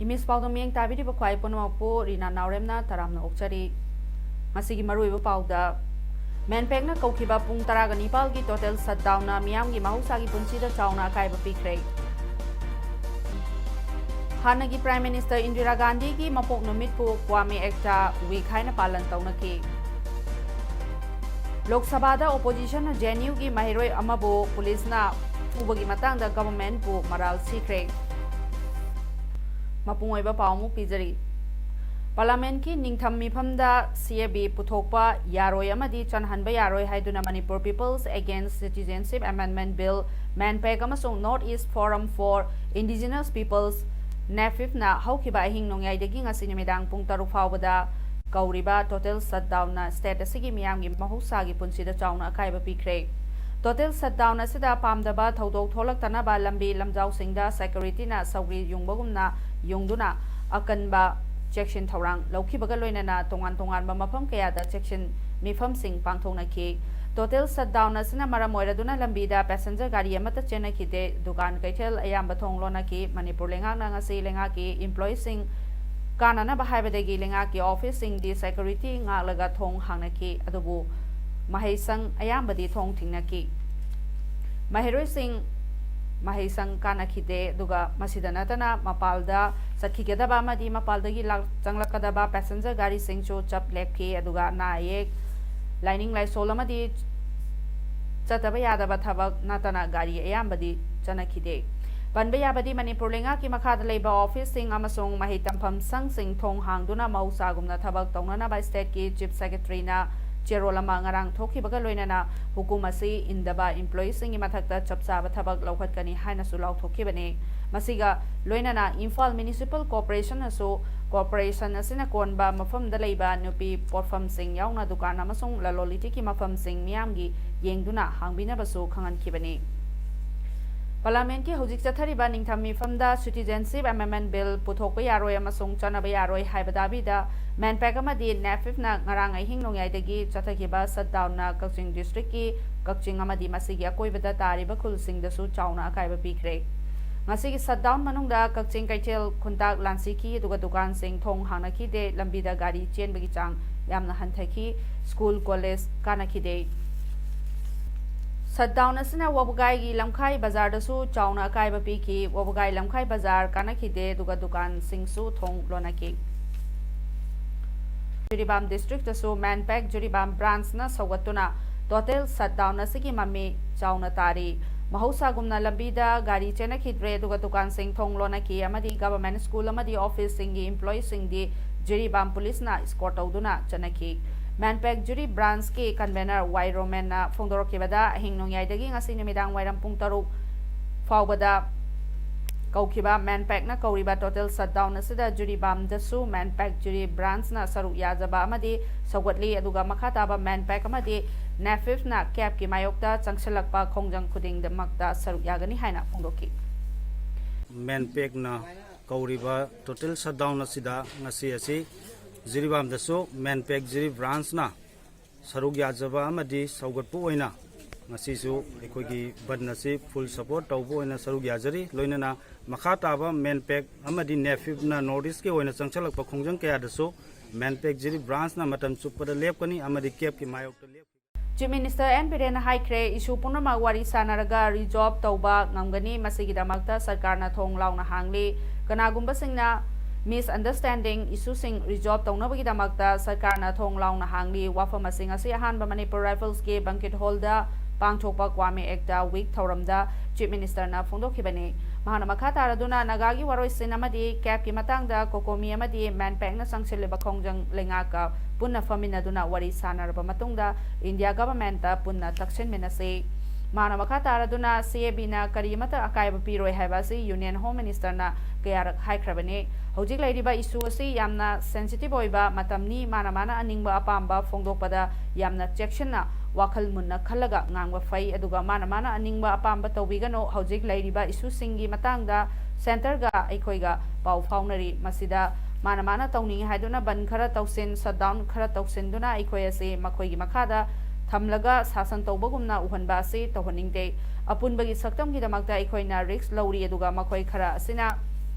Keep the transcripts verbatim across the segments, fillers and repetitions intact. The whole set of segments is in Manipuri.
ꯏꯃꯤꯁ ꯄꯥꯎꯗ ꯃꯤꯠꯌꯦꯡ ꯇꯥꯕꯤꯔꯤꯕ ꯈ꯭ꯋꯥꯏ ꯄꯨꯝꯅꯃꯛꯄꯨ ꯔꯤꯅꯥ ꯅꯥꯎꯔꯦꯝꯅ ꯇꯔꯥꯝꯅ ꯑꯣꯛꯆꯔꯤ꯫ ꯉꯁꯤꯒꯤ ꯃꯔꯨꯑꯣꯏꯕ ꯄꯥꯎꯗ, ꯃꯦꯟꯄꯦꯛꯅ ꯀꯧꯈꯤꯕ ꯄꯨꯡ ꯇꯔꯥꯒ ꯅꯤꯄꯥꯜꯒꯤ total shutdownꯅ ꯃꯤꯌꯥꯝꯒꯤ ꯃꯍꯧꯁꯥꯒꯤ ꯄꯨꯟꯁꯤꯗ ꯆꯥꯎꯅ ꯑꯀꯥꯏꯕ ꯄꯤꯈ꯭ꯔꯦ꯫ ꯍꯥꯟꯅꯒꯤ Prime Minister ꯏꯟꯗꯤꯔꯥ ꯒꯥꯟꯙꯤꯒꯤ ꯃꯄꯣꯛ ꯅꯨꯃꯤꯠꯄꯨ Kwame Ekta Week ꯍꯥꯏꯅ ꯄꯥꯂꯟ ꯇꯧꯅꯈꯤ꯫ ꯂꯣꯛ ꯁꯚꯥꯗ oppositionꯅ JNUꯒꯤ ꯃꯍꯩꯔꯣꯏ ꯑꯃꯕꯨ ꯄꯨꯂꯤꯁꯅ ꯐꯨꯕꯒꯤ ꯃꯇꯥꯡꯗ governmentꯄꯨ ꯃꯔꯥꯜ ꯁꯤꯈ꯭ꯔꯦ꯫ ꯃꯄꯨꯡ ꯑꯣꯏꯕ ꯄꯥꯎ ꯑꯃꯨꯛ ꯄꯤꯖꯔꯤ꯫ Parliamentꯀꯤ ꯅꯤꯡꯊꯝ ꯃꯤꯐꯝꯗ CAB ꯄꯨꯊꯣꯛꯄ ꯌꯥꯔꯣꯏ ꯑꯃꯗꯤ ꯆꯟꯍꯟꯕ ꯌꯥꯔꯣꯏ ꯍꯥꯏꯗꯨꯅ Manipur People's Against Citizenship Amendment Bill, MANPAC ꯑꯃꯁꯨꯡ North East Forum for Indigenous Peoples, NEPFIPꯅ ꯍꯧꯈꯤꯕ ꯑꯍꯤꯡ ꯅꯣꯡꯌꯥꯏꯗꯒꯤ ꯉꯁꯤ ꯅꯨꯃꯤꯗꯥꯡ ꯄꯨꯡ ꯇꯔꯨꯛ ꯐꯥꯎꯕꯗ ꯀꯧꯔꯤꯕ total shutdownꯅ state ꯑꯁꯤꯒꯤ ꯃꯤꯌꯥꯝꯒꯤ ꯃꯍꯧꯁꯥꯒꯤ ꯄꯨꯟꯁꯤꯗ ꯆꯥꯎꯅ ꯑꯀꯥꯏꯕ ꯄꯤꯈ꯭ꯔꯦ꯫ Total shutdown ꯑꯁꯤꯗ ꯄꯥꯝꯗꯕ ꯊꯧꯗꯣꯛ ꯊꯣꯛꯂꯛꯇꯅꯕ ꯂꯝꯕꯤ ꯂꯝꯖꯥꯎꯁꯤꯡꯗ securityꯅ ꯁꯧꯒ꯭ꯔꯤ ꯌꯨꯡꯕꯒꯨꯝꯅ ꯌꯨꯡꯗꯨꯅ ꯑꯀꯟꯕ ꯆꯦꯛꯁꯤꯟ ꯊꯧꯔꯥꯡ ꯂꯧꯈꯤꯕꯒ ꯂꯣꯏꯅꯅ ꯇꯣꯉꯥꯟ ꯇꯣꯉꯥꯟꯕ ꯃꯐꯝ ꯀꯌꯥꯗ ꯆꯦꯛꯁꯤꯟ ꯃꯤꯐꯝꯁꯤꯡ ꯄꯥꯡꯊꯣꯛꯅꯈꯤ꯫ Total shutdown ꯑꯁꯤꯅ ꯃꯔꯝ ꯑꯣꯏꯔꯗꯨꯅ ꯂꯝꯕꯤꯗ passenger ꯒꯥꯔꯤ ꯑꯃꯠꯇ ꯆꯦꯟꯅꯈꯤꯗꯦ꯫ ꯗꯨꯀꯥꯟ ꯀꯩꯊꯦꯜ ꯑꯌꯥꯝꯕ ꯊꯣꯡ ꯂꯣꯟꯅꯈꯤ꯫ ꯃꯅꯤꯄꯨꯔ ꯂꯩꯉꯥꯛꯅ ꯉꯁꯤ ꯂꯩꯉꯥꯛꯀꯤ employeeꯁꯤꯡ ꯀꯥꯅꯅꯕ ꯍꯥꯏꯕꯗꯒꯤ ꯂꯩꯉꯥꯛꯀꯤ officeꯁꯤꯡꯗꯤ security ꯉꯥꯛꯂꯒ ꯊꯣꯡ ꯍꯥꯡꯅꯈꯤ, ꯑꯗꯨꯕꯨ ꯃꯍꯩꯁꯪ ꯑꯌꯥꯝꯕꯗꯤ ꯊꯣꯡ ꯊꯤꯡꯅꯈꯤ꯫ ꯃꯍꯩꯔꯣꯏꯁꯤꯡ ꯃꯍꯩꯁꯪ ꯀꯥꯅꯈꯤꯗꯦ꯫ ꯑꯗꯨꯒ ꯃꯁꯤꯗ ꯅꯠꯇꯅ ꯃꯄꯥꯜꯗ ꯆꯠꯈꯤꯒꯗꯕ ꯑꯃꯗꯤ ꯃꯄꯥꯜꯗꯒꯤ ꯂꯥꯛ-, ꯆꯪꯂꯛꯀꯗꯕ passenger ꯒꯥꯔꯤꯁꯤꯡꯁꯨ ꯆꯞ ꯂꯦꯞꯈꯤ꯫ ꯑꯗꯨꯒ ꯑꯅꯥ ꯑꯌꯦꯛ, ꯂꯥꯏꯅꯤꯡ ꯂꯥꯏꯁꯣꯜ ꯑꯃꯗꯤ ꯆꯠꯇꯕ ꯌꯥꯗꯕ ꯊꯕꯛ ꯅꯠꯇꯅ ꯒꯥꯔꯤ ꯑꯌꯥꯝꯕꯗꯤ ꯆꯠꯅꯈꯤꯗꯦ꯫ ꯄꯟꯕ ꯌꯥꯕꯗꯤ ꯃꯅꯤꯄꯨꯔ ꯂꯩꯉꯥꯛꯀꯤ ꯃꯈꯥꯗ ꯂꯩꯕ officeꯁꯤꯡ ꯑꯃꯁꯨꯡ ꯃꯍꯩ ꯇꯝꯐꯝ ꯁꯪꯁꯤꯡ ꯊꯣꯡ ꯍꯥꯡꯗꯨꯅ ꯃꯍꯧꯁꯥꯒꯨꯝꯅ ꯊꯕꯛ ꯇꯧꯅꯅꯕ stateꯀꯤ Chief Secretaryꯅ ꯆꯦꯔꯣꯜ ꯑꯃ ꯉꯔꯥꯡ ꯊꯣꯛꯈꯤꯕꯒ ꯂꯣꯏꯅꯅ ꯍꯨꯀꯨꯝ ꯑꯁꯤ ꯏꯟꯗꯕ employeeꯁꯤꯡꯒꯤ ꯃꯊꯛꯇ ꯆꯞ ꯆꯥꯕ ꯊꯕꯛ ꯂꯧꯈꯠꯀꯅꯤ ꯍꯥꯏꯅꯁꯨ ꯂꯥꯎꯊꯣꯛꯈꯤꯕꯅꯤ꯫ ꯃꯁꯤꯒ ꯂꯣꯏꯅꯅ ꯏꯝꯐꯥꯜ Municipal Corporationꯅꯁꯨ corporation ꯑꯁꯤꯅ ꯀꯣꯟꯕ ꯃꯐꯝꯗ ꯂꯩꯕ ꯅꯨꯄꯤ ꯄꯣꯠꯐꯝꯁꯤꯡ ꯌꯥꯎꯅ ꯗꯨꯀꯥꯟ ꯑꯃꯁꯨꯡ ꯂꯂꯣꯟ ꯏꯇꯤꯛꯀꯤ ꯃꯐꯝꯁꯤꯡ ꯃꯤꯌꯥꯝꯒꯤ ꯌꯦꯡꯗꯨꯅ ꯍꯥꯡꯕꯤꯅꯕꯁꯨ ꯈꯪꯍꯟꯈꯤꯕꯅꯤ꯫ Parliamentꯀꯤ ꯍꯧꯖꯤꯛ ꯆꯠꯊꯔꯤꯕ ꯅꯤꯡꯊꯝ ꯃꯤꯐꯝꯗ Citizenship Amendment Bill ꯄꯨꯊꯣꯛꯄ ꯌꯥꯔꯣꯏ ꯑꯃꯁꯨꯡ ꯆꯠꯅꯕ ꯌꯥꯔꯣꯏ ꯍꯥꯏꯕ ꯗꯥꯕꯤꯗ MANPACꯅ ꯉꯔꯥꯡ ꯑꯍꯤꯡ ꯅꯣꯡꯌꯥꯏꯗꯒꯤ ꯆꯠꯊꯈꯤꯕ shutdownꯅ ꯀꯛꯆꯤꯡ districtꯀꯤ ꯀꯛꯆꯤꯡ ꯑꯃꯗꯤ ꯃꯁꯤꯒꯤ ꯑꯀꯣꯏꯕꯗ ꯇꯥꯔꯤꯕ ꯈꯨꯜꯁꯤꯡꯗꯁꯨ ꯆꯥꯎꯅ ꯑꯀꯥꯏꯕ ꯄꯤꯈ꯭ꯔꯦ꯫ ꯉꯁꯤꯒꯤ shutdown ꯃꯅꯨꯡꯗ ꯀꯛꯆꯤꯡ ꯀꯩꯊꯦꯜ, ꯈꯨꯟꯇꯥꯛ, ꯂꯥꯟꯁꯤꯈꯤ, ꯑꯗꯨꯒ ꯗꯨꯀꯥꯟꯁꯤꯡ ꯊꯣꯡ ꯍꯥꯡꯅꯈꯤꯗꯦ, ꯂꯝꯕꯤꯗ ꯒꯥꯔꯤ ꯆꯦꯟꯕꯒꯤ ꯆꯥꯡ ꯌꯥꯝꯅ ꯍꯟꯊꯈꯤ, school, college ꯀꯥꯅꯈꯤꯗꯦ꯫ Shutdown ꯑꯁꯤꯅ ꯋꯥꯕꯒꯥꯏꯒꯤ ꯂꯝꯈꯥꯏ ꯕꯖꯥꯔꯗꯁꯨ ꯆꯥꯎꯅ ꯑꯀꯥꯏꯕ ꯄꯤꯈꯤ꯫ ꯋꯥꯕꯒꯥꯏ ꯂꯝꯈꯥꯏ ꯕꯖꯥꯔ ꯀꯥꯅꯈꯤꯗꯦ, ꯑꯗꯨꯒ ꯗꯨꯀꯥꯟꯁꯤꯡꯁꯨ ꯊꯣꯡ ꯂꯣꯟꯅꯈꯤ꯫ Jiribam districtꯇꯁꯨ MANPAC Jiribam branchꯅ ꯁꯧꯒꯠꯇꯨꯅ total shutdown ꯑꯁꯤꯒꯤ ꯃꯃꯤ ꯆꯥꯎꯅ ꯇꯥꯔꯤ꯫ ꯃꯍꯧꯁꯥꯒꯨꯝꯅ ꯂꯝꯕꯤꯗ ꯒꯥꯔꯤ ꯆꯦꯟꯅꯈꯤꯗ꯭ꯔꯦ, ꯑꯗꯨꯒ ꯗꯨꯀꯥꯟꯁꯤꯡ ꯊꯣꯡ ꯂꯣꯟꯅꯈꯤ ꯑꯃꯗꯤ government school ꯑꯃꯗꯤ officeꯁꯤꯡꯒꯤ employeeꯁꯤꯡꯗꯤ ꯖꯤꯔꯤꯕꯥꯝ policeꯅ escort ꯇꯧꯗꯨꯅ ꯆꯠꯅꯈꯤ꯫ MANPAC ꯖꯤꯔꯤ branchꯀꯤ convener ꯋꯥꯏ ꯔꯣꯃꯦꯟꯅ ꯐꯣꯡꯗꯣꯔꯛꯈꯤꯕꯗ, ꯑꯍꯤꯡ ꯅꯣꯡꯌꯥꯏꯗꯒꯤ ꯉꯁꯤ ꯅꯨꯃꯤꯗꯥꯡ ꯋꯥꯏꯔꯝ ꯄꯨꯡ ꯇꯔꯨꯛ ꯐꯥꯎꯕꯗ ꯀꯧꯈꯤꯕ MANPACꯅ ꯀꯧꯔꯤꯕ total shutdown ꯑꯁꯤꯗ ꯖꯤꯔꯤꯕꯥꯝꯗꯁꯨ MANPAC ꯖꯤꯔꯤ branchꯅ ꯁꯔꯨꯛ ꯌꯥꯖꯕ ꯑꯃꯗꯤ ꯁꯧꯒꯠꯂꯤ, ꯑꯗꯨꯒ ꯃꯈꯥ ꯇꯥꯕ MANPAC ꯑꯃꯗꯤ NAFEDꯅ cabꯀꯤ ꯃꯥꯌꯣꯛꯇ ꯆꯪꯁꯤꯜꯂꯛꯄ ꯈꯣꯡꯖꯪ ꯈꯨꯗꯤꯡꯃꯛꯇ ꯁꯔꯨꯛ ꯌꯥꯒꯅꯤ ꯍꯥꯏꯅ ꯐꯣꯡꯗꯣꯛꯈꯤ꯫ MANPACꯅ ꯀꯧꯔꯤꯕ total shutdown ꯑꯁꯤꯗ ꯉꯁꯤ ꯑꯁꯤ ꯖꯤꯔꯤꯕꯥꯝꯗꯁꯨ MANPAC ꯖꯤꯔꯤ branchꯅ ꯁꯔꯨꯛ ꯌꯥꯖꯕ ꯑꯃꯗꯤ ꯁꯧꯒꯠꯄ ꯑꯣꯏꯅ ꯉꯁꯤꯁꯨ ꯑꯩꯈꯣꯏꯒꯤ ꯕꯟ ꯑꯁꯤ full support ꯇꯧꯕ ꯑꯣꯏꯅ ꯁꯔꯨꯛ ꯌꯥꯖꯔꯤ꯫ ꯂꯣꯏꯅꯅ ꯃꯈꯥ ꯇꯥꯕ MANPAC ꯑꯃꯗꯤ NAFEDꯅ North Eastꯀꯤ ꯑꯣꯏꯅ ꯆꯪꯁꯤꯜꯂꯛꯄ ꯈꯣꯡꯖꯪ ꯀꯌꯥꯗꯁꯨ MANPAC ꯖꯤꯔꯤ branchꯅ ꯃꯇꯝ ꯆꯨꯞꯄꯗ ꯂꯦꯞꯀꯅꯤ ꯑꯃꯗꯤ cabꯀꯤ ꯃꯥꯌꯣꯛꯇ ꯂꯦꯞꯀꯅꯤ꯫ Chief Minister N ꯕꯤꯔꯦꯟꯅ ꯍꯥꯏꯈ꯭ꯔꯦ, issue ꯄꯨꯝꯅꯃꯛ ꯋꯥꯔꯤ ꯁꯥꯅꯔꯒ resolve ꯇꯧꯕ ꯉꯝꯒꯅꯤ꯫ ꯃꯁꯤꯒꯤꯗꯃꯛꯇ ꯁꯔꯀꯥꯔꯅ ꯊꯣꯡ ꯂꯥꯎꯅ ꯍꯥꯡꯂꯤ꯫ ꯀꯅꯥꯒꯨꯝꯕꯁꯤꯡꯅ misunderstanding issueꯁꯤꯡ resolve ꯇꯧꯅꯕꯒꯤꯗꯃꯛꯇ ꯁꯔꯀꯥꯔꯅ ꯊꯣꯡ ꯂꯥꯎꯅ ꯍꯥꯡꯂꯤ꯫ ꯋꯥꯐꯝ ꯑꯁꯤ ꯉꯁꯤ ꯑꯍꯥꯟꯕ Manipur Riflesꯀꯤ banquet hallꯗ ꯄꯥꯡꯊꯣꯛꯄ ꯀ꯭ꯋꯥꯃꯦ ꯑꯦꯛꯇ ꯋꯤꯛ ꯊꯧꯔꯝꯗ ꯆꯤꯐ ꯃꯤꯅꯤꯁꯇꯔꯅ ꯐꯣꯡꯗꯣꯛꯈꯤꯕꯅꯤ꯫ ꯃꯍꯥꯛꯅ ꯃꯈꯥ ꯇꯥꯔꯗꯨꯅ ꯅꯥꯒꯥꯒꯤ ꯋꯥꯔꯣꯏꯁꯤꯟ ꯑꯃꯗꯤ ꯀꯦꯞꯀꯤ ꯃꯇꯥꯡꯗ ꯀꯣꯀꯣꯃꯤ ꯑꯃꯗꯤ ꯃꯦꯟꯄꯦꯛꯅ ꯆꯪꯁꯤꯜꯂꯤꯕ ꯈꯣꯡꯖꯪ ꯂꯩꯉꯥꯛꯀ ꯄꯨꯟꯅ ꯐꯝꯃꯤꯟꯅꯗꯨꯅ ꯋꯥꯔꯤ ꯁꯥꯟꯅꯔꯕ ꯃꯇꯨꯡꯗ ꯏꯟꯗꯤꯌꯥ ꯒꯚꯔꯟꯃꯦꯟꯠꯇ ꯄꯨꯟꯅ ꯇꯛꯁꯤꯟꯃꯤꯟꯅꯁꯤ꯫ ꯃꯍꯥꯛꯅ ꯃꯈꯥ ꯇꯥꯔꯗꯨꯅ ꯁꯤ ꯑꯦ ꯕꯤꯅ ꯀꯔꯤꯃꯠꯇ ꯑꯀꯥꯏꯕ ꯄꯤꯔꯣꯏ ꯍꯥꯏꯕ ꯑꯁꯤ ꯌꯨꯅꯤꯌꯟ ꯍꯣꯝ ꯃꯤꯅꯤꯁꯇꯔꯅ ꯀꯌꯥꯔꯛ ꯍꯥꯏꯈ꯭ꯔꯕꯅꯤ꯫ ꯍꯧꯖꯤꯛ ꯂꯩꯔꯤꯕ ꯏꯁꯨ ꯑꯁꯤ ꯌꯥꯝꯅ ꯁꯦꯟꯁꯤꯇꯤꯚ ꯑꯣꯏꯕ ꯃꯇꯝꯅꯤ꯫ ꯃꯥꯅ ꯃꯥꯅ ꯑꯅꯤꯡꯕ ꯑꯄꯥꯝꯕ ꯐꯣꯡꯗꯣꯛꯄꯗ ꯌꯥꯝꯅ ꯆꯦꯛꯁꯤꯟꯅ ꯋꯥꯈꯜ ꯃꯨꯟꯅ ꯈꯜꯂꯒ ꯉꯥꯡꯕ ꯐꯩ, ꯑꯗꯨꯒ ꯃꯥꯅ ꯃꯥꯅ ꯑꯅꯤꯡꯕ ꯑꯄꯥꯝꯕ ꯇꯧꯕꯤꯒꯅꯨ꯫ ꯍꯧꯖꯤꯛ ꯂꯩꯔꯤꯕ ꯏꯁꯨꯁꯤꯡꯒꯤ ꯃꯇꯥꯡꯗ ꯁꯦꯟꯇꯔꯒ ꯑꯩꯈꯣꯏꯒ ꯄꯥꯎ ꯐꯥꯎꯅꯔꯤ꯫ ꯃꯁꯤꯗ ꯃꯥꯅ ꯃꯥꯅ ꯇꯧꯅꯤꯡꯉꯤ ꯍꯥꯏꯗꯨꯅ ꯕꯟ ꯈꯔ ꯇꯧꯁꯤꯟ, ꯁꯠꯗꯥꯎꯟ ꯈꯔ ꯇꯧꯁꯤꯟꯗꯨꯅ ꯑꯩꯈꯣꯏ ꯑꯁꯤ ꯃꯈꯣꯏꯒꯤ ꯃꯈꯥꯗ ꯊꯝꯂꯒ ꯁꯥꯁꯟ ꯇꯧꯕꯒꯨꯝꯅ ꯎꯍꯟꯕ ꯑꯁꯤ ꯇꯧꯍꯟꯅꯤꯡꯗꯦ꯫ ꯑꯄꯨꯟꯕꯒꯤ ꯁꯛꯇꯝꯒꯤꯗꯃꯛꯇ ꯑꯩꯈꯣꯏꯅ ꯔꯤꯁ꯭ꯛ ꯂꯧꯔꯤ, ꯑꯗꯨꯒ ꯃꯈꯣꯏ ꯈꯔ ꯑꯁꯤꯅ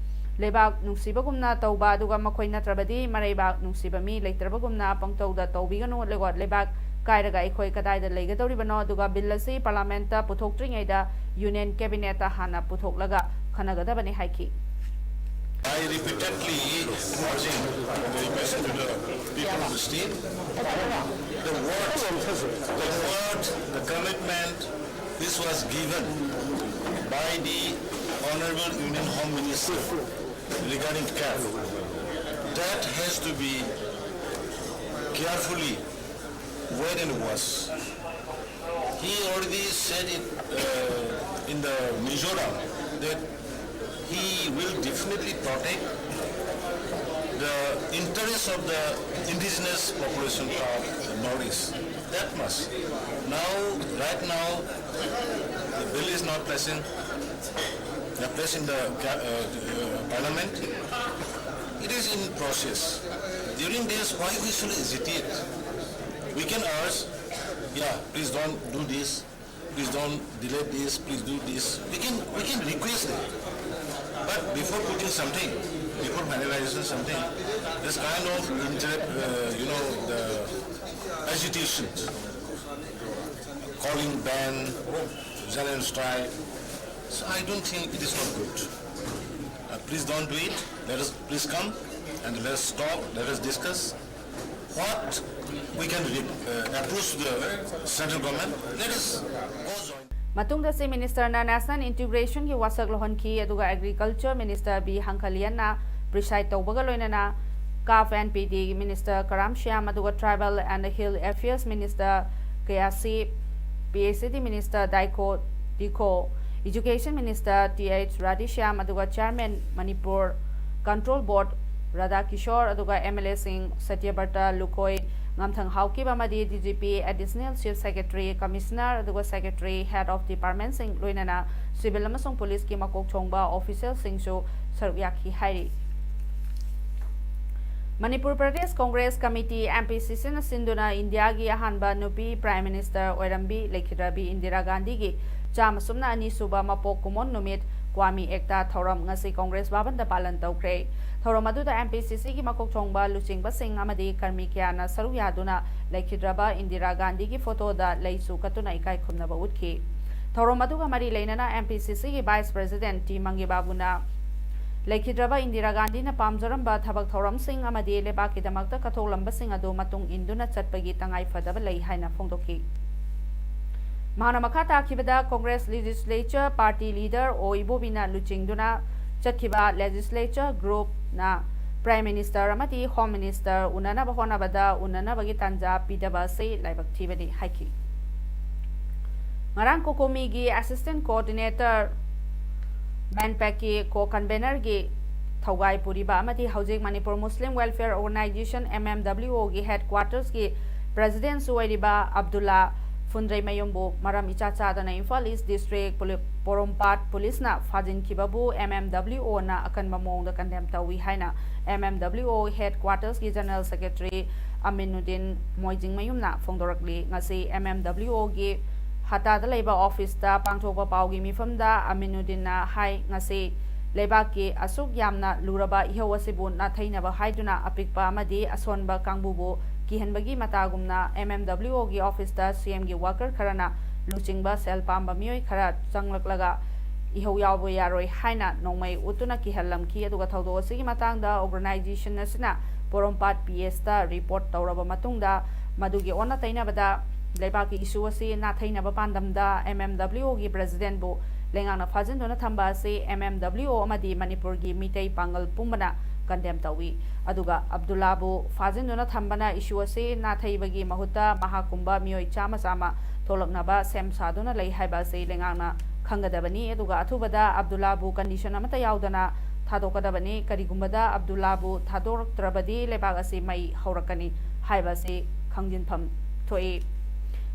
ꯂꯩꯕꯥꯛ ꯅꯨꯡꯁꯤꯕꯒꯨꯝꯅ ꯇꯧꯕ, ꯑꯗꯨꯒ ꯃꯈꯣꯏ ꯅꯠꯇ꯭ꯔꯕꯗꯤ ꯃꯔꯩꯕꯥꯛ ꯅꯨꯡꯁꯤꯕ ꯃꯤ ꯂꯩꯇ꯭ꯔꯕꯒꯨꯝꯅ ꯄꯪꯇꯧꯗ ꯇꯧꯕꯤꯒꯅꯨ꯫ ꯂꯩꯕꯥꯛ ꯂꯩꯕꯥꯛ ꯀꯥꯏꯔꯒ ꯑꯩꯈꯣꯏ ꯀꯗꯥꯏꯗ ꯂꯩꯒꯗꯧꯔꯤꯕꯅꯣ? ꯑꯗꯨꯒ ꯕꯤꯜ ꯑꯁꯤ ꯄꯥꯔꯂꯤꯌꯥꯃꯦꯟꯠꯇ ꯄꯨꯊꯣꯛꯇ꯭ꯔꯤꯉꯩꯗ ꯌꯨꯅꯤꯌꯟ ꯀꯦꯕꯤꯅꯦꯠꯇ ꯍꯥꯟꯅ ꯄꯨꯊꯣꯛꯂꯒ ꯈꯟꯅꯒꯗꯕꯅꯤ ꯍꯥꯏꯈꯤ꯫ I repeatedly urging the request to the people of the state. The word, the word, the commitment, this was given by the Honorable Union Home Minister regarding cap. That has to be carefully weighed and watched. He already said it uh, in the Mizoram that he will definitely protect the interests of the indigenous population of the Northeast. That much. Now, right now, the bill is not pressing, uh, pressing the ca- uh, uh, parliament. It is in process. During this, why we should agitate? We can urge, yeah, please don't do this, please don't delay this, please do this. We can we can request it. But before putting something, before finalizing something, this kind of inter, uh, you know, the agitation, calling ban, general strike. So I don't think it is not good. Uh, please don't do it. Let us please come and let us talk. Let us discuss. What we can uh, approach the central government? Let us go join. ꯃꯇꯨꯡꯗ Chief Minister ꯅ National Integration ꯒꯤ ꯋꯥꯁꯛ ꯂꯧꯍꯟꯈꯤ, ꯑꯗꯨꯒ Agriculture Minister B Hangkhalian ꯅ preside ꯇꯧꯕꯒ ꯂꯣꯏꯅꯅ CAF and PD Minister Karam Shyam, ꯑꯗꯨꯒ Tribal and Hill Affairs Minister K R C, P H E D Minister Daiko Dikho, Education Minister Th Radheshyam, ꯑꯗꯨꯒ Chairman Manipur Control Board Radha Kishore, ꯑꯗꯨꯒ MLA ꯁꯤꯡ ꯁꯇ꯭ꯌꯕ꯭ꯔꯇ ꯂꯨꯈꯣꯏ, ꯉꯝꯊꯪ ꯍꯥꯎꯀꯤꯞ ꯑꯃꯗꯤ D G P, Additional Chief Secretary, Commissioner, ꯑꯗꯨꯒ Secretary, Head of Department ꯁꯤꯡ, ꯂꯣꯏꯅꯅ civil ꯑꯃꯁꯨꯡ police ꯀꯤ ꯃꯀꯣꯛ ꯊꯣꯡꯕ official ꯁꯤꯡꯁꯨ ꯁꯔꯨꯛ ꯌꯥꯈꯤ ꯍꯥꯏꯔꯤ꯫ Manipur Pradesh Congress committee, M P C C ꯅ ꯁꯤꯟꯗꯨꯅ ꯏꯟꯗꯤꯌꯥꯒꯤ ꯑꯍꯥꯟꯕ ꯅꯨꯄꯤ Prime Minister ꯑꯣꯏꯔꯝꯕꯤ ꯂꯩꯈꯤꯗ꯭ꯔꯕꯤ ꯏꯟꯗꯤꯔꯥ ꯒꯥꯟꯙꯤꯒꯤ ꯆꯥꯝꯃ ꯁꯨꯞꯅ ꯑꯅꯤ ꯁꯨꯕ ꯃꯄꯣꯛ ꯀꯨꯝꯑꯣꯟ ꯅꯨꯃꯤꯠ ꯀ꯭ꯋꯥꯃꯤ ꯑꯦꯛꯇꯥ ꯊꯧꯔꯝ ꯉꯁꯤ ꯀꯣꯡꯒ꯭ꯔꯦꯁ ꯚꯕꯟꯗ ꯄꯥꯂꯟ ꯇꯧꯈ꯭ꯔꯦ꯫ ꯊꯧꯔꯝ ꯑꯗꯨꯗ M P C C ꯒꯤ ꯃꯀꯣꯛ ꯊꯣꯡꯕ ꯂꯨꯆꯤꯡꯕꯁꯤꯡ ꯑꯃꯗꯤ ꯀꯔꯃꯤ ꯀꯌꯥꯅ ꯁꯔꯨꯛ ꯌꯥꯗꯨꯅ ꯂꯩꯈꯤꯗ꯭ꯔꯕ ꯏꯟꯗꯤꯔꯥ ꯒꯥꯟꯙꯤꯒꯤ ꯐꯣꯇꯣꯗ ꯂꯩꯁꯨ ꯀꯠꯇꯨꯅ ꯏꯀꯥꯏ ꯈꯨꯝꯅꯕ ꯎꯠꯈꯤ꯫ ꯊꯧꯔꯝ ꯑꯗꯨꯒ ꯃꯔꯤ ꯂꯩꯅꯅ M P C C ꯒꯤ Vice President T ꯃꯪꯒꯤ ꯕꯥꯕꯨꯅ ꯂꯩꯈꯤꯗ꯭ꯔꯕ ꯏꯟꯗꯤꯔꯥ ꯒꯥꯟꯙꯤꯅ ꯄꯥꯝꯖꯔꯝꯕ ꯊꯕꯛ ꯊꯧꯔꯝꯁꯤꯡ ꯑꯃꯗꯤ ꯂꯩꯕꯥꯛꯀꯤꯗꯃꯛꯇ ꯀꯠꯊꯣꯛꯂꯝꯕꯁꯤꯡ ꯑꯗꯨ ꯃꯇꯨꯡ ꯏꯟꯗꯨꯅ ꯆꯠꯄꯒꯤ ꯇꯉꯥꯏ ꯐꯗꯕ ꯂꯩ ꯍꯥꯏꯅ ꯐꯣꯡꯗꯣꯛꯈꯤ꯫ ꯃꯍꯥꯛꯅ ꯃꯈꯥ ꯇꯥꯈꯤꯕꯗ, ꯀꯣꯡꯒ꯭ꯔꯦꯁ Legislature Party Leader ꯑꯣ ꯏꯕꯣꯕꯤꯅ ꯂꯨꯆꯤꯡꯗꯨꯅ ꯆꯠꯈꯤꯕ Legislature Group ꯅ Prime Minister ꯑꯃꯗꯤ Home Minister ꯎꯅꯅꯕ ꯍꯣꯠꯅꯕꯗ ꯎꯅꯅꯕꯒꯤ ꯇꯥꯟꯖꯥ ꯄꯤꯗꯕ ꯑꯁꯤ ꯂꯥꯏꯕꯛ ꯊꯤꯕꯅꯤ ꯍꯥꯏꯈꯤ꯫ ꯉꯔꯥꯡ COCOMI ꯒꯤ Assistant Coordinator, MANPAC ꯀꯤ Co-Convener ꯒꯤ ꯊꯧꯒꯥꯏ ꯄꯨꯔꯤꯕ ꯑꯃꯗꯤ ꯍꯧꯖꯤꯛ Manipur Muslim Welfare Organisation, M M W O ꯒꯤ Headquarters ꯀꯤ President ꯁꯨ ꯑꯣꯏꯔꯤꯕ ꯑꯕꯗꯨꯜꯂꯥ ꯐꯨꯟꯗ꯭ꯔꯩꯃꯌꯨꯝꯕꯨ ꯃꯔꯝ ꯏꯆꯥ ꯆꯥꯗꯅ ꯏꯝꯐꯥꯜ East District ꯄꯣꯔꯣꯝꯄꯥꯠ Police ꯅ ꯐꯥꯖꯤꯟꯈꯤꯕꯕꯨ M M W O ꯅ ꯑꯀꯟꯕ ꯃꯑꯣꯡꯗ condemn ꯇꯧꯏ ꯍꯥꯏꯅ M M W O Headquarters ꯀꯤ General Secretary ꯑꯃꯤꯅꯨꯗꯤꯟ ꯃꯣꯏꯖꯤꯡꯃꯌꯨꯝꯅ ꯐꯣꯡꯗꯣꯔꯛꯂꯤ꯫ ꯉꯁꯤ M M W O ꯒꯤ ꯍꯇꯥꯗ ꯂꯩꯕ office ꯇ ꯄꯥꯡꯊꯣꯛꯄ ꯄꯥꯎꯒꯤ ꯃꯤꯐꯝꯗ ꯑꯃꯤꯅꯨꯗꯤꯟꯅ ꯍꯥꯏ, ꯉꯁꯤ ꯂꯩꯕꯥꯛꯀꯤ ꯑꯁꯨꯛ ꯌꯥꯝꯅ ꯂꯨꯔꯕ ꯏꯍꯧ ꯑꯁꯤꯕꯨ ꯅꯥꯊꯩꯅꯕ ꯍꯥꯏꯗꯨꯅ ꯑꯄꯤꯛꯄ ꯑꯃꯗꯤ ꯑꯁꯣꯟꯕ ꯀꯥꯡꯕꯨꯕꯨ ꯀꯤꯍꯟꯕꯒꯤ ꯃꯇꯥꯒꯨꯝꯅ M M W O ꯒꯤ office ꯇ C M ꯒꯤ worker ꯈꯔꯅ ꯂꯨꯆꯤꯡꯕ ꯁꯦꯜ ꯄꯥꯝꯕ ꯃꯤꯑꯣꯏ ꯈꯔ ꯆꯪꯂꯛꯂꯒ ꯏꯍꯧ ꯌꯥꯎꯕ ꯌꯥꯔꯣꯏ ꯍꯥꯏꯅ ꯅꯣꯡꯃꯩ ꯎꯠꯇꯨꯅ ꯀꯤꯍꯜꯂꯝꯈꯤ꯫ ꯑꯗꯨꯒ ꯊꯧꯗꯣꯛ ꯑꯁꯤꯒꯤ ꯃꯇꯥꯡꯗ organisation ꯑꯁꯤꯅ ꯄꯣꯔꯣꯝꯄꯥꯠ ꯄꯤ ꯑꯦꯁꯇ ꯔꯤꯄꯣꯔꯠ ꯇꯧꯔꯕ ꯃꯇꯨꯡꯗ, ꯃꯗꯨꯒꯤ ꯑꯣꯟꯅ ꯇꯩꯅꯕꯗ ꯂꯩꯕꯥꯛꯀꯤ ꯏꯁꯨ ꯑꯁꯤ ꯅꯥꯊꯩꯅꯕ ꯄꯥꯟꯗꯝꯗ ꯑꯦꯝ ꯑꯦꯝ ꯗꯕ꯭ꯂꯤꯎ ꯑꯣꯒꯤ ꯄ꯭ꯔꯦꯁꯤꯗꯦꯟꯕꯨ ꯂꯩꯉꯥꯛꯅ ꯐꯥꯖꯤꯟꯗꯨꯅ ꯊꯝꯕ ꯑꯁꯤ ꯑꯦꯝ ꯑꯦꯝ ꯗꯕ꯭ꯂꯤꯎ ꯑꯣ ꯑꯃꯗꯤ ꯃꯅꯤꯄꯨꯔꯒꯤ ꯃꯤꯇꯩ ꯄꯥꯡꯒꯜ ꯄꯨꯝꯕꯅ ꯀꯟꯗꯦꯝ ꯇꯧꯏ꯫ ꯑꯗꯨꯒ ꯑꯕꯗꯨꯜꯂꯥꯕꯨ ꯐꯥꯖꯤꯟꯗꯨꯅ ꯊꯝꯕꯅ ꯏꯁꯨ ꯑꯁꯤ ꯅꯥꯊꯩꯕꯒꯤ ꯃꯍꯨꯠꯇ ꯃꯍꯥꯛꯀꯨꯝꯕ ꯃꯤꯑꯣꯏ ꯆꯥꯝꯃ ꯆꯥꯝꯃ ꯊꯣꯛꯂꯛꯅꯕ ꯁꯦꯝ ꯁꯥꯗꯨꯅ ꯂꯩ ꯍꯥꯏꯕ ꯑꯁꯤ ꯂꯩꯉꯥꯛꯅ ꯈꯪꯒꯗꯕꯅꯤ꯫ ꯑꯗꯨꯒ ꯑꯊꯨꯕꯗ ꯑꯕꯗꯨꯜꯂꯥꯕꯨ ꯀꯟꯗꯤꯁꯟ ꯑꯃꯠꯇ ꯌꯥꯎꯗꯅ ꯊꯥꯗꯣꯛꯀꯗꯕꯅꯤ꯫ ꯀꯔꯤꯒꯨꯝꯕꯗ ꯑꯕꯗꯨꯜꯂꯥꯕꯨ ꯊꯥꯗꯣꯔꯛꯇ꯭ꯔꯕꯗꯤ ꯂꯩꯕꯥꯛ ꯑꯁꯤ ꯃꯩ ꯍꯧꯔꯛꯀꯅꯤ ꯍꯥꯏꯕ ꯑꯁꯤ ꯈꯪꯖꯤꯟꯐꯝ ꯊꯣꯛꯏ꯫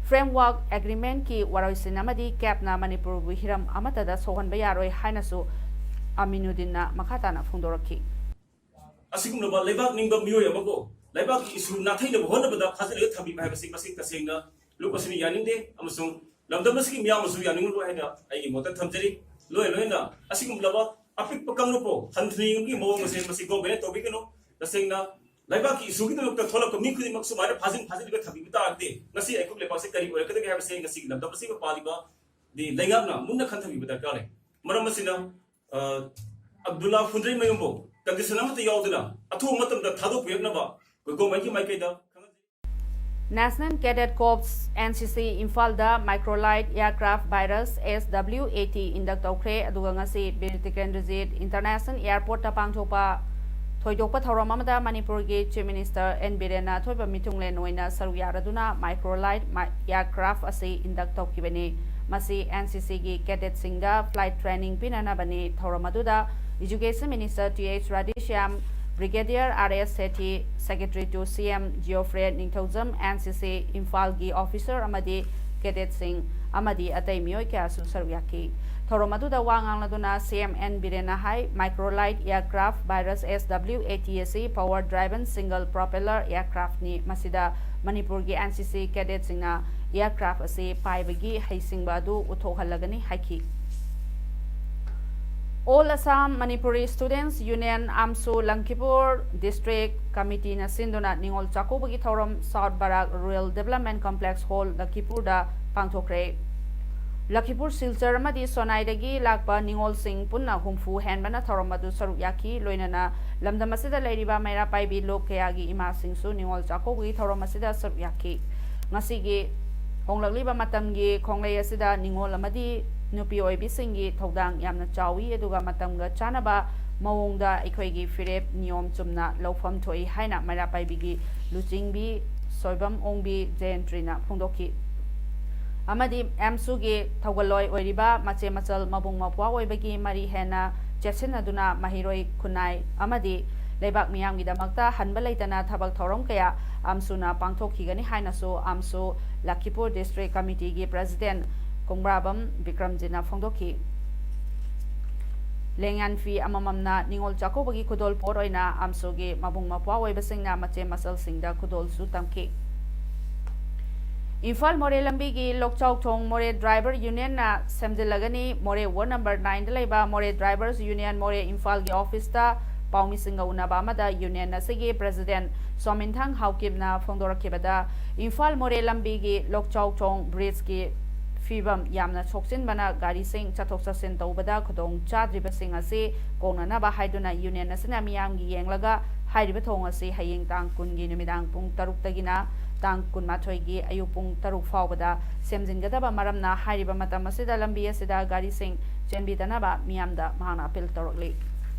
ꯐ꯭ꯔꯦꯝꯋꯥꯔꯛ ꯑꯦꯒ꯭ꯔꯤꯃꯦꯟꯠꯀꯤ ꯋꯥꯔꯣꯏꯁꯤꯟ ꯑꯃꯗꯤ ꯀꯦꯞꯅ ꯃꯅꯤꯄꯨꯔꯕꯨ ꯍꯤꯔꯝ ꯑꯃꯠꯇꯗ ꯁꯣꯛꯍꯟꯕ ꯌꯥꯔꯣꯏ ꯍꯥꯏꯅꯁꯨ ꯑꯃꯤꯅꯨꯗꯤꯟꯅ ꯃꯈꯥ ꯇꯥꯅ ꯐꯣꯡꯗꯣꯔꯛꯈꯤ꯫ ꯑꯁꯤꯒꯨꯝꯂꯕ ꯂꯩꯕꯥꯛ ꯅꯤꯡꯕ ꯃꯤꯑꯣꯏ ꯑꯃꯕꯨ ꯂꯩꯕꯥꯛꯀꯤ ꯏꯁꯨ ꯅꯥꯊꯩꯅꯕ ꯍꯣꯠꯅꯕꯗ ꯐꯥꯖꯤꯜꯂꯒ ꯊꯝꯕꯤꯕ ꯍꯥꯏꯕꯁꯤ ꯃꯁꯤ ꯇꯁꯦꯡꯅ ꯂꯨꯞ ꯑꯁꯤꯅ ꯌꯥꯅꯤꯡꯗꯦ ꯑꯃꯁꯨꯡ ꯂꯝꯗꯝ ꯑꯁꯤꯒꯤ ꯃꯤꯌꯥꯝꯅꯁꯨ ꯌꯥꯅꯤꯡꯂꯣꯏ ꯍꯥꯏꯅ ꯑꯩꯒꯤ ꯃꯣꯠꯇ ꯊꯝꯖꯔꯤ꯫ ꯂꯣꯏꯅ ꯂꯣꯏꯅ ꯑꯁꯤꯒꯨꯝꯂꯕ ꯑꯄꯤꯛꯄ ꯀꯥꯡꯂꯨꯞꯄꯨ ꯍꯟꯊꯅ ꯌꯦꯡꯕꯒꯤ ꯃꯑꯣꯡ ꯑꯁꯦ ꯃꯁꯤ ꯒꯣꯔꯃꯦꯟꯅ ꯇꯧꯕꯤꯒꯅꯨ꯫ ꯇꯁꯦꯡꯅ ꯂꯩꯕꯥꯛꯀꯤ ꯏꯁꯨꯒꯤꯗꯃꯛꯇ ꯊꯣꯛꯂꯛꯄ ꯃꯤ ꯈꯨꯗꯤꯡꯃꯛ ꯁꯨꯃꯥꯏꯅ ꯐꯥꯖꯤꯟ ꯐꯥꯖꯤꯜꯂꯒ ꯊꯝꯕꯤꯕ ꯇꯥꯔꯒꯗꯤ ꯉꯁꯤ ꯑꯩꯈꯣꯏ ꯂꯩꯕꯥꯛꯁꯦ ꯀꯔꯤ ꯑꯣꯏꯔꯛꯀꯗꯒꯦ ꯍꯥꯏꯕꯁꯦ ꯉꯁꯤꯒꯤ ꯂꯝꯗꯝ ꯑꯁꯤꯒ ꯄꯥꯜꯂꯤꯕ ꯗꯤ ꯂꯩꯉꯥꯛꯅ ꯃꯨꯟꯅ ꯈꯟꯊꯕꯤꯕ ꯗꯔꯀꯥꯔ ꯂꯩ꯫ ꯃꯔꯝ ꯑꯁꯤꯅ ꯑ, ꯑꯕꯗꯨꯜꯂꯥ ꯐꯨꯟꯗ꯭ꯔꯩꯃꯌꯨꯝꯕꯨ ꯀꯟꯗꯤꯁꯟ ꯑꯃꯠꯇ ꯌꯥꯎꯗꯅ ꯑꯊꯨꯕ ꯃꯇꯝꯗ ꯊꯥꯗꯣꯛꯄꯤꯔꯛꯅꯕ ꯑꯩꯈꯣꯏ ꯒꯣꯔꯃꯦꯟꯒꯤ ꯃꯥꯏꯀꯩꯗ ꯈꯪꯍꯟꯖꯔꯤ꯫ National Cadet Corps, N C C, ꯏꯝꯐꯥꯜꯗ microlight aircraft virus S W A T induct ꯇꯧꯈ꯭ꯔꯦ꯫ ꯑꯗꯨꯒ ꯉꯁꯤ ꯕꯤꯔ ꯇꯤꯀꯦꯟꯗ꯭ꯔꯖꯤꯠ International Airportꯇ ꯄꯥꯡꯊꯣꯛꯄ ꯊꯣꯏꯗꯣꯛꯄ ꯊꯧꯔꯝ ꯑꯃꯗ ꯃꯅꯤꯄꯨꯔꯒꯤ Chief Minister N ꯕꯤꯔꯦꯟꯅ ꯑꯊꯣꯏꯕ ꯃꯤꯊꯨꯡꯂꯦꯟ ꯑꯣꯏꯅ ꯁꯔꯨꯛ ꯌꯥꯔꯗꯨꯅ microlight mi-, aircraft ꯑꯁꯤ induct ꯇꯧꯈꯤꯕꯅꯤ꯫ ꯃꯁꯤ N C Cꯒꯤ cadetꯁꯤꯡꯗ flight training ꯄꯤꯅꯅꯕꯅꯤ꯫ ꯊꯧꯔꯝ ꯑꯗꯨꯗ Education Minister Th Radheshyam, Brigadier R S Sethi, Secretary to C M Geoffrey Ningthoujam, N C C ꯏꯝꯐꯥꯜꯒꯤ officer ꯑꯃꯗꯤ cadetꯁꯤꯡ ꯑꯃꯗꯤ ꯑꯇꯩ ꯃꯤꯑꯣꯏ ꯀꯌꯥꯁꯨ ꯁꯔꯨꯛ ꯌꯥꯈꯤ꯫ ꯊꯧꯔꯝ ꯑꯗꯨꯗ ꯋꯥ ꯉꯥꯡꯂꯗꯨꯅ C M N ꯕꯤꯔꯦꯟꯅ high, microlight aircraft virus S W A T ꯑꯁꯤ power driven single propeller aircraftꯅꯤ꯫ ꯃꯁꯤꯗ ꯃꯅꯤꯄꯨꯔꯒꯤ N C C cadetꯁꯤꯡꯅ aircraft ꯑꯁꯤ ꯄꯥꯏꯕꯒꯤ ꯍꯩꯁꯤꯡꯕ ꯑꯗꯨ ꯎꯠꯊꯣꯛꯍꯜꯂꯒꯅꯤ ꯍꯥꯏꯈꯤ꯫ All Assam Manipuri Students Union, AMSU, ꯂꯪꯈꯤꯄꯨꯔ District Committeeꯅ ꯁꯤꯟꯗꯨꯅ ꯅꯤꯉꯣꯜ ꯆꯥꯛꯀꯧꯕꯒꯤ ꯊꯧꯔꯝ South Barak Rural Development Complex Hall, ꯂꯪꯈꯤꯄꯨꯔꯗ ꯄꯥꯡꯊꯣꯛꯈ꯭ꯔꯦ꯫ ꯂꯈꯤꯄꯨꯔ, Silchar ꯑꯃꯗꯤ ꯁꯣꯅꯥꯏꯗꯒꯤ ꯂꯥꯛꯄ ꯅꯤꯉꯣꯜꯁꯤꯡ ꯄꯨꯟꯅ ꯍꯨꯝꯐꯨ ꯍꯦꯟꯕꯅ ꯊꯧꯔꯝ ꯑꯗꯨ ꯁꯔꯨꯛ ꯌꯥꯈꯤ꯫ ꯂꯣꯏꯅꯅ ꯂꯝꯗꯝ ꯑꯁꯤꯗ ꯂꯩꯔꯤꯕ ꯃꯩꯔꯥ ꯄꯥꯏꯕꯤ ꯂꯨꯞ ꯀꯌꯥꯒꯤ ꯏꯃꯥꯁꯤꯡꯁꯨ ꯅꯤꯉꯣꯜ ꯆꯥꯛꯀꯧꯕꯒꯤ ꯊꯧꯔꯝ ꯑꯁꯤꯗ ꯁꯔꯨꯛ ꯌꯥꯈꯤ꯫ ꯉꯁꯤꯒꯤ ꯍꯣꯡꯂꯛꯂꯤꯕ ꯃꯇꯝꯒꯤ ꯈꯣꯡꯂꯩ ꯑꯁꯤꯗ ꯅꯤꯉꯣꯜ ꯑꯃꯗꯤ ꯅꯨꯄꯤ ꯑꯣꯏꯕꯤꯁꯤꯡꯒꯤ ꯊꯧꯗꯥꯡ ꯌꯥꯝꯅ ꯆꯥꯎꯏ, ꯑꯗꯨꯒ ꯃꯇꯝꯒ ꯆꯥꯟꯅꯕ ꯃꯑꯣꯡꯗ ꯑꯩꯈꯣꯏꯒꯤ ꯐꯤꯔꯦꯞ ꯅꯤꯌꯣꯝ ꯆꯨꯝꯅ ꯂꯧꯐꯝ ꯊꯣꯛꯏ ꯍꯥꯏꯅ ꯃꯩꯔꯥ ꯄꯥꯏꯕꯤꯒꯤ ꯂꯨꯆꯤꯡꯕꯤ ꯁꯣꯏꯕꯝ ꯑꯣꯡꯕꯤ ꯖꯌꯟꯇ꯭ꯔꯤꯅ ꯐꯣꯡꯗꯣꯛꯈꯤ꯫ ꯑꯃꯗꯤ ꯑꯦꯝꯁꯨꯒꯤ ꯊꯧꯒꯜꯂꯣꯏ ꯑꯣꯏꯔꯤꯕ ꯃꯆꯦ ꯃꯆꯜ ꯃꯕꯨꯡ ꯃꯧꯄ꯭ꯋꯥ ꯑꯣꯏꯕꯒꯤ ꯃꯔꯤ ꯍꯦꯟꯅ ꯆꯦꯠꯁꯤꯟꯅꯗꯨꯅ ꯃꯍꯩꯔꯣꯏ ꯈꯨꯟꯅꯥꯏ ꯑꯃꯗꯤ ꯂꯩꯕꯥꯛ ꯃꯤꯌꯥꯝꯒꯤꯗꯃꯛꯇ ꯍꯟꯕ ꯂꯩꯇꯅ ꯊꯕꯛ ꯊꯧꯔꯝ ꯀꯌꯥ ꯑꯦꯝꯁꯨꯅ ꯄꯥꯡꯊꯣꯛꯈꯤꯒꯅꯤ ꯍꯥꯏꯅꯁꯨ ꯑꯦꯝꯁꯨ ꯂꯈꯤꯄꯨꯔ ꯗꯤꯁꯇ꯭ꯔꯤꯛ ꯀꯃꯤꯇꯤꯒꯤ ꯄ꯭ꯔꯦꯁꯤꯗꯦꯟꯠ ꯀꯣꯡꯕ꯭ꯔꯥꯕꯝ ꯕꯤꯀ꯭ꯔꯝꯖꯤꯠꯅ ꯐꯣꯡꯗꯣꯛꯈꯤ꯫ ꯂꯦꯡꯌꯥꯟ ꯐꯤ ꯑꯃꯃꯝꯅ ꯅꯤꯉꯣꯜ ꯆꯥꯛꯀꯧꯕꯒꯤ ꯈꯨꯗꯣꯜ ꯄꯣꯠ ꯑꯣꯏꯅ ꯑꯦꯝꯁꯨꯒꯤ ꯃꯕꯨꯡ ꯃꯧꯄ꯭ꯋꯥ ꯑꯣꯏꯕꯁꯤꯡꯅ ꯃꯆꯦ ꯃꯆꯜꯁꯤꯡꯗ ꯈꯨꯗꯣꯜꯁꯨ ꯇꯝꯈꯤ꯫ ꯏꯝꯐꯥꯜ ꯃꯣꯔꯦ ꯂꯝꯕꯤꯒꯤ ꯂꯣꯛꯆꯥꯎ ꯊꯣꯡ ꯃꯣꯔꯦ ꯗ꯭ꯔꯥꯏꯚꯔ ꯌꯨꯅꯤꯌꯟꯅ ꯁꯦꯝꯖꯤꯜꯂꯒꯅꯤ꯫ ꯃꯣꯔꯦ ꯋꯥꯔꯗ ꯅꯝꯕꯔ ꯅꯥꯏꯟꯗ ꯂꯩꯕ ꯃꯣꯔꯦ ꯗ꯭ꯔꯥꯏꯚꯔꯁ ꯌꯨꯅꯤꯌꯟ ꯃꯣꯔꯦ ꯏꯝꯐꯥꯜꯒꯤ ꯑꯣꯐꯤꯁꯇ ꯄꯥꯎꯃꯤꯁꯤꯡꯒ ꯎꯅꯕ ꯑꯃꯗ ꯌꯨꯅꯤꯌꯟ ꯑꯁꯤꯒꯤ ꯄ꯭ꯔꯦꯁꯤꯗꯦꯟꯠ ꯁꯣꯃꯤꯟꯊꯪ ꯍꯥꯎꯀꯤꯞꯅ ꯐꯣꯡꯗꯣꯔꯛꯈꯤꯕꯗ, ꯏꯝꯐꯥꯜ ꯃꯣꯔꯦ ꯂꯝꯕꯤꯒꯤ ꯂꯣꯛꯆꯥꯎ ꯊꯣꯡ ꯕ꯭ꯔꯤꯖꯀꯤ ꯐꯤꯕꯝ ꯌꯥꯝꯅ ꯁꯣꯛꯆꯤꯟꯕꯅ ꯒꯥꯔꯤꯁꯤꯡ ꯆꯠꯊꯣꯛ ꯆꯠꯁꯤꯟ ꯇꯧꯕꯗ ꯈꯨꯗꯣꯡ ꯆꯥꯗ꯭ꯔꯤꯕꯁꯤꯡ ꯑꯁꯤ ꯀꯣꯛꯅꯅꯕ ꯍꯥꯏꯗꯨꯅ ꯌꯨꯅꯤꯌꯟ ꯑꯁꯤꯅ ꯃꯤꯌꯥꯝꯒꯤ ꯌꯦꯡꯂꯒ ꯍꯥꯏꯔꯤꯕ ꯊꯣꯡ ꯑꯁꯤ ꯍꯌꯦꯡ ꯇꯥꯡ ꯀꯨꯟꯒꯤ ꯅꯨꯃꯤꯗꯥꯡ ꯄꯨꯡ ꯇꯔꯨꯛꯇꯒꯤꯅ ꯇꯥꯡ ꯀꯨꯟꯃꯥꯊꯣꯏꯒꯤ ꯑꯌꯨꯛ ꯄꯨꯡ ꯇꯔꯨꯛ ꯐꯥꯎꯕꯗ ꯁꯦꯝꯖꯤꯟꯒꯗꯕ ꯃꯔꯝꯅ ꯍꯥꯏꯔꯤꯕ ꯃꯇꯝ ꯑꯁꯤꯗ ꯂꯝꯕꯤ ꯑꯁꯤꯗ ꯒꯥꯔꯤꯁꯤꯡ ꯆꯦꯟꯕꯤꯗꯅꯕ ꯃꯤꯌꯥꯝꯗ ꯃꯍꯥꯛꯅ ꯑꯄꯤꯜ ꯇꯧꯔꯛꯂꯤ꯫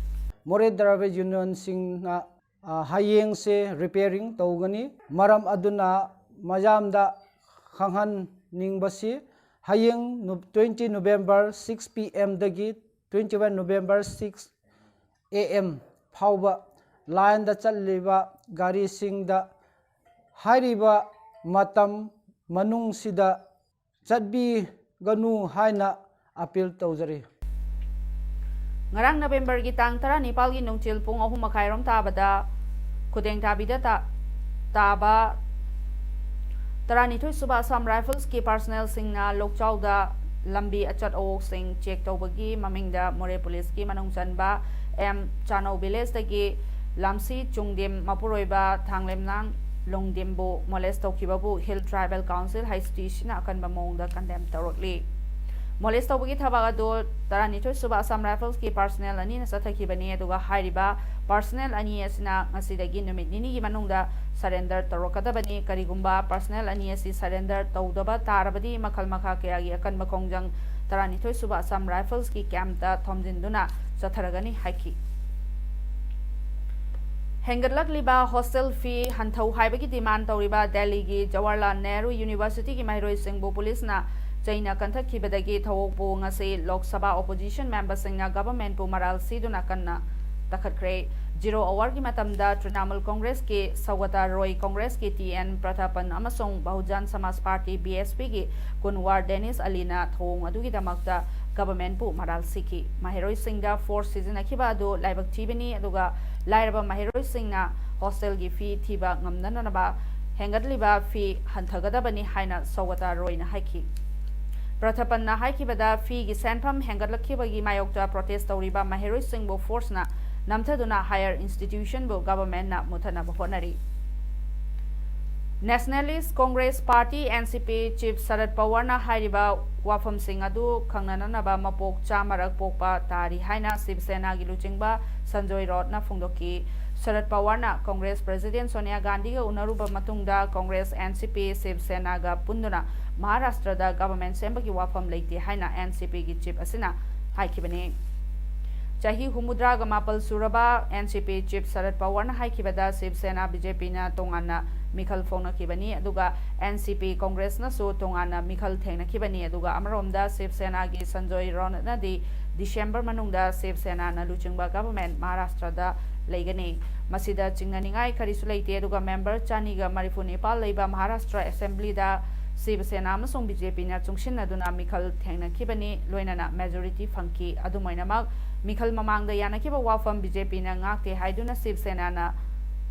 ꯃꯣꯔꯦ ꯗ꯭ꯔꯥꯏꯚꯔ ꯌꯨꯅꯤꯌꯟꯁꯤꯡꯅ, ꯑ, ꯍꯌꯦꯡꯁꯦ ꯔꯤꯄꯦꯌꯔꯤꯡ ꯇꯧꯒꯅꯤ꯫ ꯃꯔꯝ ꯑꯗꯨꯅ ꯃꯌꯥꯝꯗ ꯈꯪꯍꯟꯅꯤꯡꯕꯁꯤ, ꯍꯌꯦꯡ ꯅꯨ-, twenty November six P M ꯗꯒꯤ twenty one November six A M ꯐꯥꯎꯕ ꯂꯥꯏꯟꯗ ꯆꯠꯂꯤꯕ ꯒꯥꯔꯤꯁꯤꯡꯗ ꯍꯥꯏꯔꯤꯕ ꯃꯇꯝ ꯃꯅꯨꯡꯁꯤꯗ ꯆꯠꯄꯤꯒꯅꯨ ꯍꯥꯏꯅ ꯑꯄꯤꯜ ꯇꯧꯖꯔꯤ꯫ ꯉꯔꯥꯡ ꯅꯕꯦꯝꯕꯔꯒꯤ ꯇꯥꯡ ꯇꯔꯥꯅꯤꯄꯥꯜꯒꯤ ꯅꯨꯡꯊꯤꯜ ꯄꯨꯡ ꯑꯍꯨꯝ ꯃꯈꯥꯏꯔꯣꯝ ꯇꯥꯕꯗ ꯈꯨꯗꯦꯡꯊꯥꯕꯤꯗ ꯇꯥ-, ꯇꯥꯕ ꯇꯔꯥꯅꯤꯊꯣꯏ ꯁꯨꯕ ꯑꯁꯥꯝ ꯔꯥꯏꯐꯜꯁꯀꯤ ꯄꯥꯔꯁꯅꯦꯜꯁꯤꯡꯅ ꯂꯣꯛꯆꯥꯎꯗ ꯂꯝꯕꯤ ꯑꯆꯠ ꯑꯋꯣꯛꯁꯤꯡ ꯆꯦꯛ ꯇꯧꯕꯒꯤ ꯃꯃꯤꯡꯗ ꯃꯣꯔꯦ ꯄꯨꯂꯤꯁꯀꯤ ꯃꯅꯨꯡ ꯆꯟꯕ ꯑꯦꯝ ꯆꯥꯅꯧ ꯚꯤꯂꯦꯖꯇꯒꯤ ꯂꯥꯝꯁꯤ ꯆꯨꯡꯗꯤꯝ ꯃꯄꯨꯔꯣꯏꯕ ꯊꯥꯡꯂꯦꯝꯅꯥꯡ ꯂꯣꯡꯗꯤꯝꯕꯨ ꯃꯣꯂꯦꯁ ꯇꯧꯈꯤꯕꯕꯨ hill tribal council, H T ꯁꯤꯅ ꯑꯀꯟꯕ ꯃꯑꯣꯡꯗ ꯀꯟꯗꯦꯝ ꯇꯧꯔꯛꯂꯤ꯫ Molest ꯇꯧꯕꯒꯤ ꯊꯕꯛ ꯑꯗꯨ ꯇꯔꯥꯅꯤꯊꯣꯏ ꯁꯨꯕ Assam Rifles ꯀꯤ personnel ꯑꯅꯤꯅ ꯆꯠꯊꯈꯤꯕꯅꯤ, ꯑꯗꯨꯒ ꯍꯥꯏꯔꯤꯕ personnel ꯑꯅꯤ ꯑꯁꯤꯅ ꯉꯁꯤꯗꯒꯤ ꯅꯨꯃꯤꯠ ꯅꯤꯅꯤꯒꯤ ꯃꯅꯨꯡꯗ surrender ꯇꯧꯔꯛꯀꯗꯕꯅꯤ꯫ ꯀꯔꯤꯒꯨꯝꯕ personnel ꯑꯅꯤ ꯑꯁꯤ surrender ꯇꯧꯗꯕ ꯇꯥꯔꯕꯗꯤ ꯃꯈꯜ ꯃꯈꯥ ꯀꯌꯥꯒꯤ ꯑꯀꯟꯕ ꯈꯣꯡꯖꯪ ꯇꯔꯥꯅꯤꯊꯣꯏ ꯁꯨꯕ Assam Rifles ꯀꯤ camp ꯇ ꯊꯣꯝꯖꯤꯟꯗꯨꯅ ꯆꯠꯊꯔꯒꯅꯤ ꯍꯥꯏꯈꯤ꯫ ꯍꯦꯟꯒꯠꯂꯛꯂꯤꯕ hostel fee ꯍꯟꯊꯧ ꯍꯥꯏꯕꯒꯤ demand ꯇꯧꯔꯤꯕ ꯗꯦꯜꯂꯤꯒꯤ ꯖꯋꯥꯍꯔꯂꯥꯜ ꯅꯦꯍꯔꯨ University ꯒꯤ ꯃꯍꯩꯔꯣꯏꯁꯤꯡꯕꯨ ꯄꯨꯂꯤꯁꯅ ꯆꯩꯅ ꯀꯟꯊꯠꯈꯤꯕꯗꯒꯤ ꯊꯧꯑꯣꯛꯄꯨ ꯉꯁꯤ ꯂꯣꯛ ꯁꯚꯥ opposition member ꯁꯤꯡꯅ government ꯄꯨ ꯃꯔꯥꯜ ꯁꯤꯗꯨꯅ ꯀꯟꯅ ꯇꯛꯈꯠꯈ꯭ꯔꯦ꯫ Zero hour ꯒꯤ ꯃꯇꯝꯗ ꯇ꯭ꯔꯤꯅꯥꯃꯨꯜ ꯀꯣꯡꯒ꯭ꯔꯦꯁꯀꯤ ꯁꯧꯒꯇꯥ ꯔꯣꯏ, ꯀꯣꯡꯒ꯭ꯔꯦꯁꯀꯤ ꯇꯤ ꯑꯦꯟ ꯄ꯭ꯔꯊꯥꯄꯟ ꯑꯃꯁꯨꯡ ꯕꯍꯨꯖꯟ ꯁꯃꯥꯖ ꯄꯥꯔꯇꯤ, ꯕꯤ ꯑꯦꯁ ꯄꯤ ꯒꯤ ꯀꯨꯟꯋꯥꯔ ꯗꯦꯅꯤꯁ ꯑꯂꯤꯅ ꯊꯧꯑꯣꯡ ꯑꯗꯨꯒꯤꯗꯃꯛꯇ government ꯄꯨ ꯃꯔꯥꯜ ꯁꯤꯈꯤ꯫ ꯃꯍꯩꯔꯣꯏꯁꯤꯡꯗ force ꯁꯤꯖꯤꯟꯅꯈꯤꯕ ꯑꯗꯨ ꯂꯥꯏꯕꯛ ꯊꯤꯕꯅꯤ, ꯑꯗꯨꯒ ꯂꯥꯏꯔꯕ ꯃꯍꯩꯔꯣꯏꯁꯤꯡꯅ hostel ꯒꯤ fee ꯊꯤꯕ ꯉꯝꯅꯅꯕ ꯍꯦꯟꯒꯠꯂꯤꯕ fee ꯍꯟꯊꯒꯗꯕꯅꯤ ꯍꯥꯏꯅ ꯁꯧꯒꯇꯥ ꯔꯣꯏꯅ ꯍꯥꯏꯈꯤ꯫ ꯄ꯭ꯔꯊꯥꯄꯟꯅ ꯍꯥꯏꯈꯤꯕꯗ, fee ꯒꯤ ꯁꯦꯟꯐꯝ ꯍꯦꯟꯒꯠꯂꯛꯈꯤꯕꯒꯤ ꯃꯥꯌꯣꯛꯇ protest ꯇꯧꯔꯤꯕ ꯃꯍꯩꯔꯣꯏꯁꯤꯡꯕꯨ force ꯅ ꯅꯝꯊꯗꯨꯅ higher institution ꯕꯨ government ꯅ ꯃꯨꯠꯊꯠꯅꯕ ꯍꯣꯠꯅꯔꯤ꯫ Nationalist Congress Party, N C P, chief ꯁꯔꯠ ꯄꯋꯥꯔꯅ ꯍꯥꯏꯔꯤꯕ ꯋꯥꯐꯝꯁꯤꯡ ꯑꯗꯨ ꯈꯪꯅꯅꯅꯕ ꯃꯄꯣꯛ ꯆꯥꯝꯃꯔꯛ ꯄꯣꯛꯄ ꯇꯥꯔꯤ ꯍꯥꯏꯅ ꯁꯤꯕ ꯁꯦꯅꯥꯒꯤ ꯂꯨꯆꯤꯡꯕ ꯁꯟꯖꯣꯏ ꯔꯥꯎꯠꯅ ꯐꯣꯡꯗꯣꯛꯈꯤ꯫ ꯁꯔꯠ ꯄꯋꯥꯔꯅ Congress President ꯁꯣꯅꯤꯌꯥ ꯒꯥꯟꯙꯤꯒ ꯎꯅꯔꯨꯕ ꯃꯇꯨꯡꯗ Congress, N C P, ꯁꯤꯕ ꯁꯦꯅꯥꯒ ꯄꯨꯟꯗꯨꯅ ꯃꯍꯥꯔꯥꯁꯇ꯭ꯔꯗ government ꯁꯦꯝꯕꯒꯤ ꯋꯥꯐꯝ ꯂꯩꯇꯦ ꯍꯥꯏꯅ N C P ꯒꯤ chief ꯑꯁꯤꯅ ꯍꯥꯏꯈꯤꯕꯅꯤ꯫ ꯆꯍꯤ ꯍꯨꯝꯐꯨꯇꯔꯥꯒ ꯃꯥꯄꯜ ꯁꯨꯔꯕ N C P chief ꯁꯔꯠ ꯄꯋꯥꯔꯅ ꯍꯥꯏꯈꯤꯕꯗ, ꯁꯤꯕ ꯁꯦꯅꯥ, ꯕꯤ ꯖꯦ ꯄꯤꯅ ꯇꯣꯉꯥꯟꯅ ꯃꯤꯈꯜ ꯐꯣꯡꯅꯈꯤꯕꯅꯤ, ꯑꯗꯨꯒ N C P Congress ꯅꯁꯨ ꯇꯣꯉꯥꯟꯅ ꯃꯤꯈꯜ ꯊꯦꯡꯅꯈꯤꯕꯅꯤ꯫ ꯑꯗꯨꯒ ꯑꯃꯔꯣꯝꯗ ꯁꯤꯕ ꯁꯦꯅꯥꯒꯤ ꯁꯟꯖꯣꯏ ꯔꯥꯎꯠꯅꯗꯤ December ꯃꯅꯨꯡꯗ ꯁꯤꯕ ꯁꯦꯅꯥꯅ ꯂꯨꯆꯤꯡꯕ government ꯃꯍꯥꯔꯥꯁꯇ꯭ꯔꯗ ꯂꯩꯒꯅꯤ꯫ ꯃꯁꯤꯗ ꯆꯤꯡꯅꯅꯤꯡꯉꯥꯏ ꯀꯔꯤꯁꯨ ꯂꯩꯇꯦ꯫ ꯑꯗꯨꯒ member ꯆꯅꯤꯒ ꯃꯔꯤꯐꯨ ꯅꯤꯄꯥꯜ ꯂꯩꯕ ꯃꯍꯥꯔꯥꯁꯇ꯭ꯔ Assembly ꯗ ꯁꯤꯕ ꯁꯦꯅꯥ ꯑꯃꯁꯨꯡ ꯕꯤ ꯖꯦ ꯄꯤꯅ ꯆꯨꯡꯁꯤꯟꯅꯗꯨꯅ ꯃꯤꯈꯜ ꯊꯦꯡꯅꯈꯤꯕꯅꯤ, ꯂꯣꯏꯅꯅ majority ꯐꯪꯈꯤ꯫ ꯑꯗꯨꯝ ꯑꯣꯏꯅꯃꯛ, ꯃꯤꯈꯜ ꯃꯃꯥꯡꯗ ꯌꯥꯅꯈꯤꯕ ꯋꯥꯐꯝ ꯕꯤ ꯖꯦ ꯄꯤꯅ ꯉꯥꯛꯇꯦ ꯍꯥꯏꯗꯨꯅ ꯁꯤꯕ ꯁꯦꯅꯥꯅ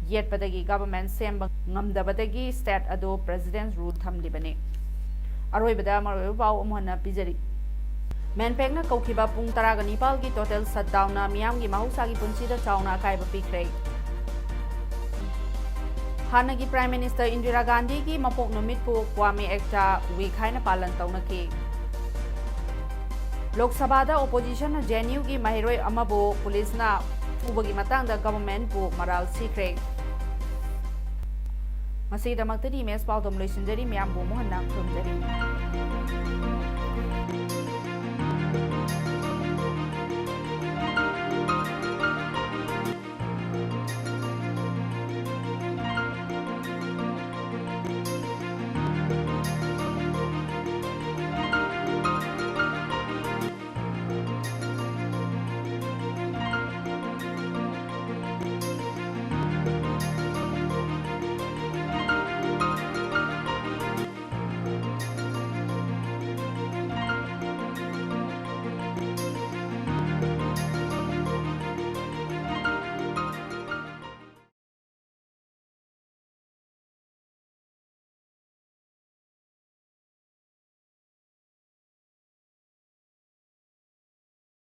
ꯌꯦꯠꯄꯗꯒꯤ government ꯁꯦꯝꯕ ꯉꯝꯗꯕꯗꯒꯤ state ꯑꯗꯨ President's Rule ꯊꯝꯂꯤꯕꯅꯤ꯫ ꯑꯔꯣꯏꯕꯗ ꯃꯔꯨꯑꯣꯏꯕ ꯄꯥꯎ ꯑꯃꯨꯛ ꯍꯟꯅ ꯄꯤꯖꯔꯤ꯫ ꯃꯦꯟꯄꯦꯛꯅ ꯀꯧꯈꯤꯕ ꯄꯨꯡ ꯇꯔꯥꯒ ꯅꯤꯄꯥꯜꯒꯤ total shutdown ꯅ ꯃꯤꯌꯥꯝꯒꯤ ꯃꯍꯧꯁꯥꯒꯤ ꯄꯨꯟꯁꯤꯗ ꯆꯥꯎꯅ ꯑꯀꯥꯏꯕ ꯄꯤꯈ꯭ꯔꯦ꯫ ꯍꯥꯟꯅꯒꯤ Prime Minister ꯏꯟꯗꯤꯔꯥ ꯒꯥꯟꯙꯤꯒꯤ ꯃꯄꯣꯛ ꯅꯨꯃꯤꯠꯄꯨ Kwame Ekta Week ꯍꯥꯏꯅ ꯄꯥꯂꯟ ꯇꯧꯅꯈꯤ꯫ ꯂꯣꯛ ꯁꯚꯥꯗ ꯑꯣꯄꯣꯖꯤꯁꯟꯅ ꯖꯦ ꯑꯦꯟ ꯌꯨꯒꯤ ꯃꯍꯩꯔꯣꯏ ꯑꯃꯕꯨ ꯄꯨꯂꯤꯁꯅ ꯐꯨꯕꯒꯤ ꯃꯇꯥꯡꯗ ꯒꯚꯔꯟꯃꯦꯟꯠꯄꯨ ꯃꯔꯥꯜ ꯁꯤꯈ꯭ꯔꯦ꯫ ꯉꯁꯤꯒꯤꯗꯃꯛꯇꯗꯤ ꯏꯃꯦꯖ ꯄꯥꯎꯗꯝ ꯂꯣꯏꯁꯤꯟꯖꯔꯤ꯫ ꯃꯌꯥꯝꯕꯨ ꯑꯃꯨꯛ ꯍꯟꯅ ꯈꯨꯔꯨꯝꯖꯔꯤ꯫